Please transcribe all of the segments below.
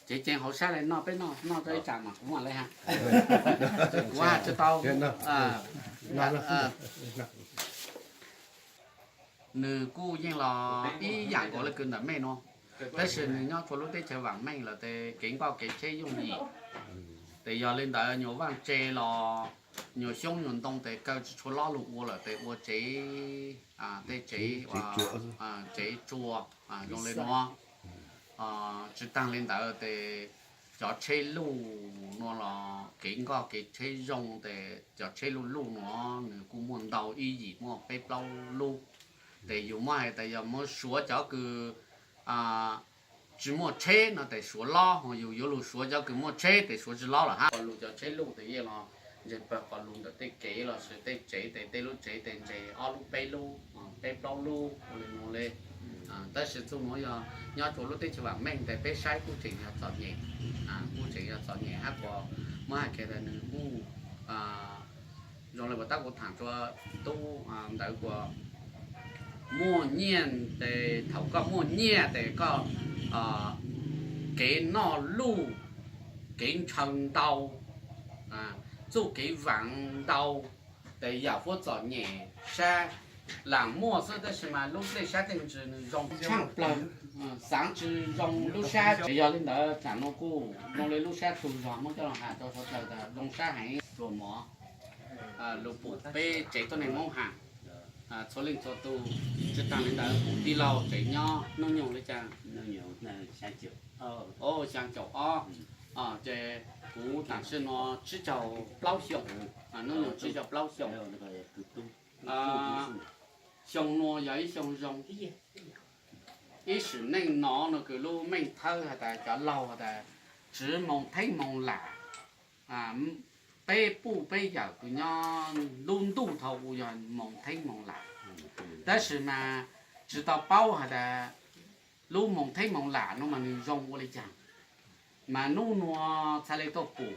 Ceev ceev hauv sab li noj peb noj noj tau ib tsam mas kuv mam li hais. Kuv hais tsis tau. Nws kuj yeej los ib yam nkaus li kws ntawm mej nuav, tab sis nws nyob rua lub teb chaws vaam meej lawm tes kev nkoj kev tsheb yooj yim. Tes yog li ntawd nyuag vaaj tse los nyuag xyoob nyuag ntoo tes kaw tsis tshua lob lug ua lawm tes ua tsev, tej tsev, tsev tsua zoo li nuav. Tsi taag li ntawd tes cov tsheb luj nuav los kev nkoj kev tsheb zoo tes cov tsheb luj luj nuav nws kuj muaj ntau ib yim muaj peb plaub lub. Tes yus muab hais tas yog muab suav cov kws tsi muaj tsheb no tes suav lob, ho yus yuav lug suav cov kws muaj tsheb tes suav tsi lob lawm hab. Qhov lug cov tsheb luj tes yeej los ntseeg pawg qhov lug ntawm tej kev los sis tej tsev tes tej lub tsev tes ntseeg ob lub peb lub, peb plaub lub ua li nuav li. Tab sis txuj nuav yog nyob rua lub teb chaws vaam meej tes peb saib kuj tseem yog txom nyem, kuj tseem yog txom nyem hab kuas muab hais kiag tas nws kuj zoo li uas tab kuv thaam rua tub ntawd kuas muaj nyiaj tes thaum koj muaj nyiaj tes koj kev noj luj, kev ntshaw ntau, txuj kev vaam ntau, tes yam huab txom nyem sab laam muaj xwb tab sis mas lub dlej sab dlej ntsws nws zoo tshaaj plawg, xaav tsi zoo lub sab. Tsis yog li ntawd tsaam nuav kuj zoo li lub sab tug zog muab coj los has rua suav dlawg tas zoo sab heev rua mov lug pum peb tsev tuab neeg Moob Haam txhua leej txhua tug. Tsi taag li ntawd pum tij laug tseem nyob hnub nyoog li cas? Xyaa caum ob, ces kuv tam sim no tsib caug plaub xyoos, hnub nyoog tsib caug plaub xyoos. Xyoo nuav yog ib xyoo zoo. Ib sim neej no no kws lub meej thawb has tas cov laug has tas tswv moos theeb moos lam, peb puj peb yawm kws nyob lub ntuj thaum u yog moos theeb moos lam. Tab sis mas tsi tau paub has tas lub moos theeb moos lam no mas nws zoo ua li cas. Mas nub nua txhaj le tuaj pum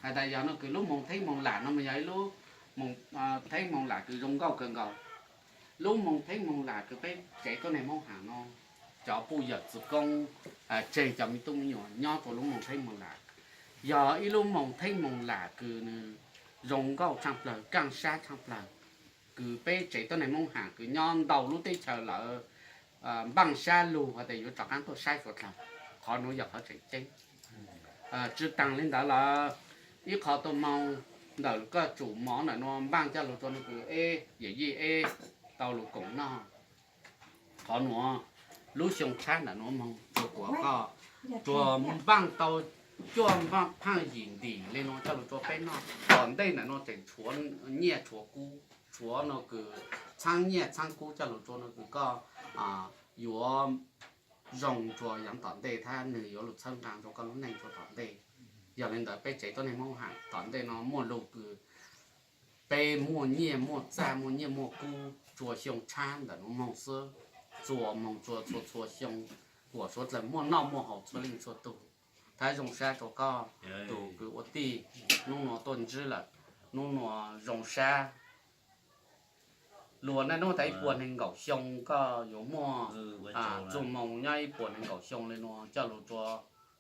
has tas yog no kws lub moos theeb moos lam no mas yog ib lub moos theeb moos lam kws zoo nkauj kawg nkaus. Lub moos theeb moos lam kws peb tsev tuab neeg Moob Haam no, cov puj yawm txwv koob tseg cov me tub me nyuam nyob rua lub moos theeb moos lam. Yog ib lub moos theeb moos lam kws nws zoo nkauj tshaaj plawg, kaaj sab tshaaj plawg, kws peb tsev tuab neeg Moob Haam kws nyob ntau lub teb chaws lawm npaaj sab lug has tas yuav rov qaab tuaj saib suav dlawg. Qhov nuav yog qhov tseem ceeb. Tsi taag li ntawd lawm, ib qho tua moos ntawm koj tsum mov ntawm nuav npaaj coj lug rua nuav kws eb yawm yij eb tau lug koom noj. Qhov nuav lub xyoo tshab ntawm nuav moog rua kuas koj tsuas npaaj tau cuaj npaaj phaaj yim ntim li nuav coj lug rua peb noj. Tom ntej ntawm nuav tseem tshuav nyiaj tshuav kub, tshuav nuav kws txhaab nyiaj txhaab kub coj lug rua nuav kws koj yuav zoo rua yaav tom ntej thab nwg yuav lug txhawb nqaa rua koj lub neej rua tom ntej. Yog li ntawd peb tsev tuab neeg Moob Haam tom ntej no muaj lug kws peb muaj nyiaj muaj txag muaj nyiaj muaj kub rua xyoo tshab ntawm nuav moog xwb, txhua moog txhua txhua txhua xyoo, kuas suav dlawg muaj noj muaj haus txhua leej txhua tug. Thab zoo sab rua koj tug kws ua tij nub nuav tuaj ntsib lawm, nub nuav zoo sab. Luas naj nub tas ib puas neeg nkaum xyoo koj yuav muaj txuj moog nyob ib puas neeg nkaum xyoo li nuav coj lug rua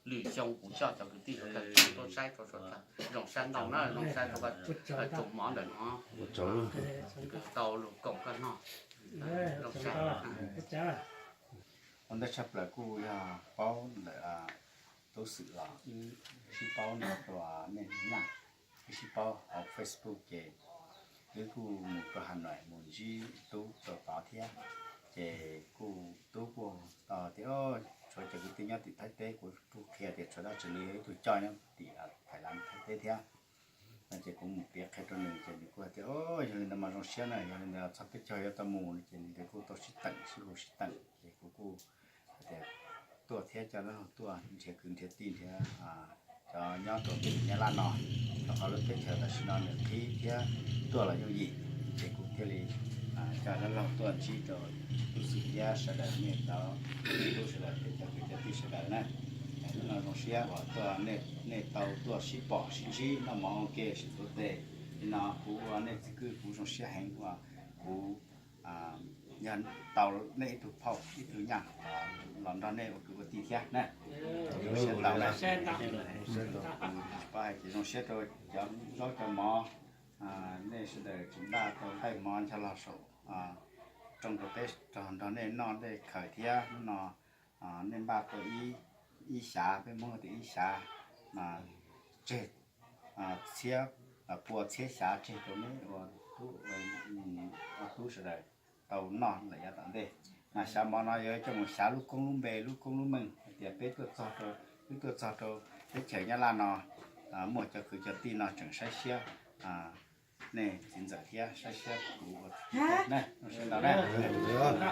lwm xyoo kuv coj cov kwv tij suav dlawg tuaj saib rua suav dlawg. Zoo sab ntau na, zoo sab rua koj tsum mov ntawm nuav kws tau lug koom koj noj. Zoo sab. Ua ntej tshaj plaws kuj yog paub ntawm tub Xwm los sib paub no rua nej naj, wb sib paub hauv Facebook ces wb kuj mus rua Hà Nội mus ntsib tub rua tod thiab. Ces kuj tub kuj tau tias tshuav cov kwv tij nyob tim Thaib teb, kuv kuj qhia tias tshuav dab tsi li, ib tug coj nyob tim Thaib Lav Thaib teb thiab. No ces kuv mus piav qhia rua nws ces nws kuj hais tias yog li ntawd mas zoo siab na, yog li ntawd txhob peb caug yuav tau mus no ces nws kuj tau sib teem sib hu sib teem ces kuv kuj hais tias tuaj thiab coj dab laug tuaj nrhiav kwv nrhiav tij nrhiav cov nyob rau tim Nyab Laj no, rau qhov lub teb chaws tam sim no nws qhib thiab tuaj los yooj yim. Ces kuv thiaj li coj dab laug tuaj ntsib rau tub Xwm thiab sawv daws nej cov tub sawv daws thiab cov kwv cov tij sawv daws na. Hnub no zoo siab uas tuaj nej tau tuaj sib pom sib ntsib noj mov ua ke sib tuav tes li no, kuv ua nej txij kwj kuv zoo siab heev uas kuv yog tau nej ib tug phauj ib tug nyaj los nrog nej ua kwv ua tij thiab na. Siab ntau na. Pab hais tias zoo siab rau cov zaub cov mov nej sawv daws tseem npaj tau nqaij mov ncho los saum rooj rau peb nrog nej noj nej khaws thiab. Hnub no nej npaj tau ib xyav, peb Hmoob tias ib xyav, tseg txhiab, pua txhiab xyav tseg rau neb ua tub, ua tub sawv daws tau noj lawm yav tom ntej. Mas xyav mov no yuav coj mus xyav lub koob lub npe lub koob lub meej hais tias peb tuaj txog rau, wb tuaj txog rau teb chaws Nyab Laj no muaj cov kwv cov tij no tseem saib siab nej txiv ntxawm thiab saib siab kuv ua txiv thiab na. Zoo siab ntau na.